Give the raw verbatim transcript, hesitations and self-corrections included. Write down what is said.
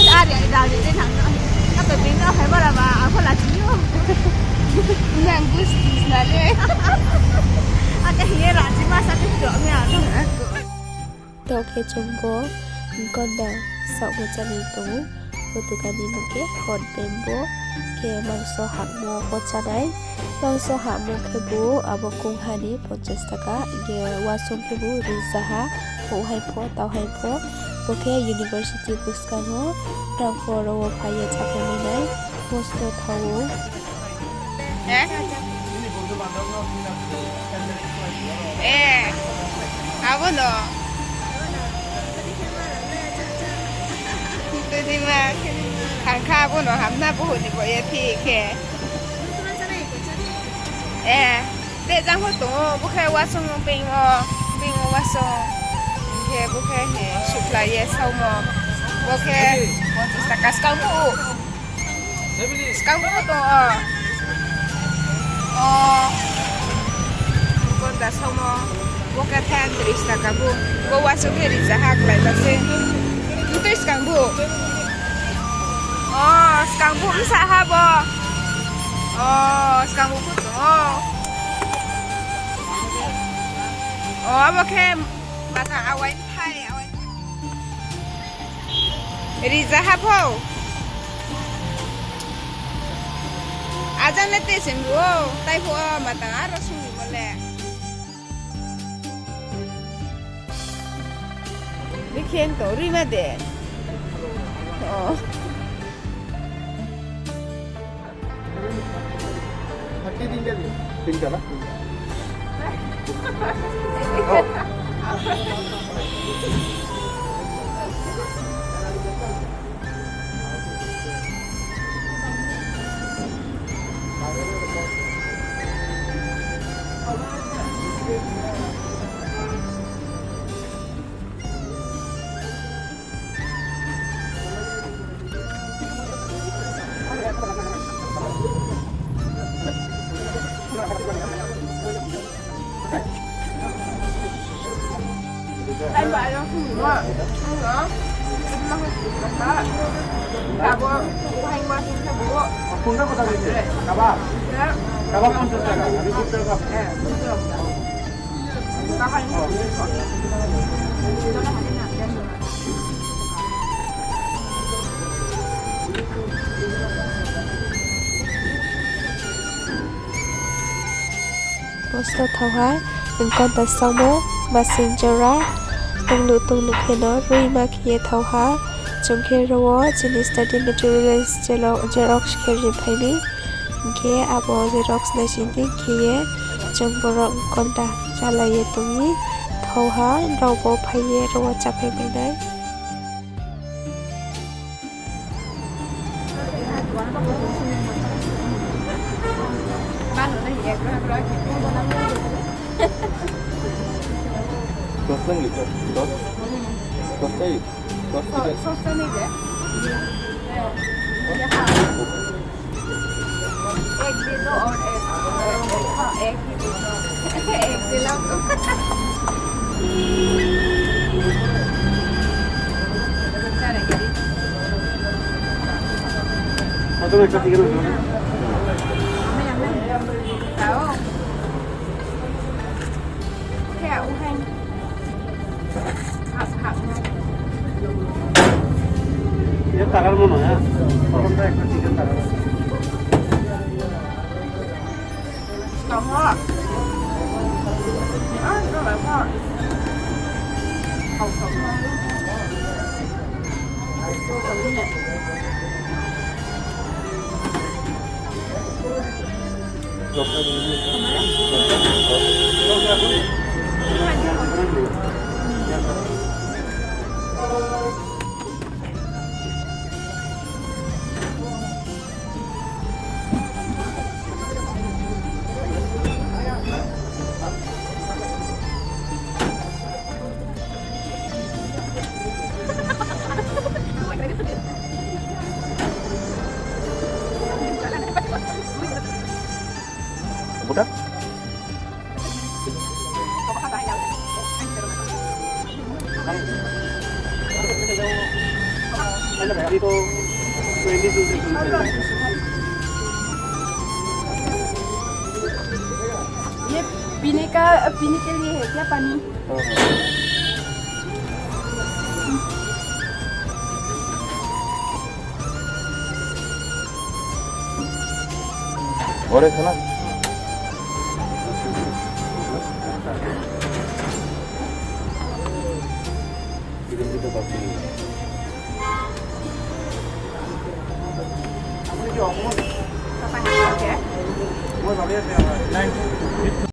Ari, ari, ari, ari, nang, nang, nang, bini no hai bara ba, ako lachi yo. Nang gus, gus na le. Ake hiye lachi ma sa ke do me ano. To khe chung bo, konda, saohmo chani tong ou. Bo dukan ni mung khe hot bamboo, khe mangso hahmo pho chánai. Mangso hahmo khe bo abo kongha ni ponchas taka, hing khe wasung khe bo rizaha, houh hai pho, tau hai pho. Bo khe university buskang wo, rang pho aro wo phai ye cháphai mai nai, mosto thao ou. Eh? Eh, abo no. Tui di ma. Thang kha abo no hamna bo huni bo ye thi khe. Eh, te jang pho tong ou, bo khe wasung ping o, ping o wasung. Hing khe bo khe he, sukhlai ye saomo. Bo khe ponchas taka skang bo. Skang bo tong o. O. Konda saomo. Bo khe phan tris taka bo. Bo wasung khe rizaha klai ba se. Mtui skang bo. O, skang bo bsa ha bo. O, skang bo bo tong o. O, abo khe mata awai phai, awai. Rizaha pho. Ajang le te sing ru o, tai pho o, matang aro sung ni mo le. Bikhen to rui ma de. O. Tin ka na? Posto thao ha, hing konda saomo, masing jora, tongluh tongluh khe no rui ma khe ye thao ha, chung khe ro wo chini study materials xerox khe ri phai mi. Hing khe abo xerox naising dei khe ye chung borok konda chálai ye tong mi, thao ha, rao bo phai ye ro wo cháphai mai nai. Dos lang gitu, dos, dos tadi, dos tiga. एक दे दो और एक, हाँ, एक ही दे दो। एक दिलाओ तो। Ini tagar mana ya? Tagar. Budak? ये पीने का, पीने के लिए है क्या पानी? Ore khana.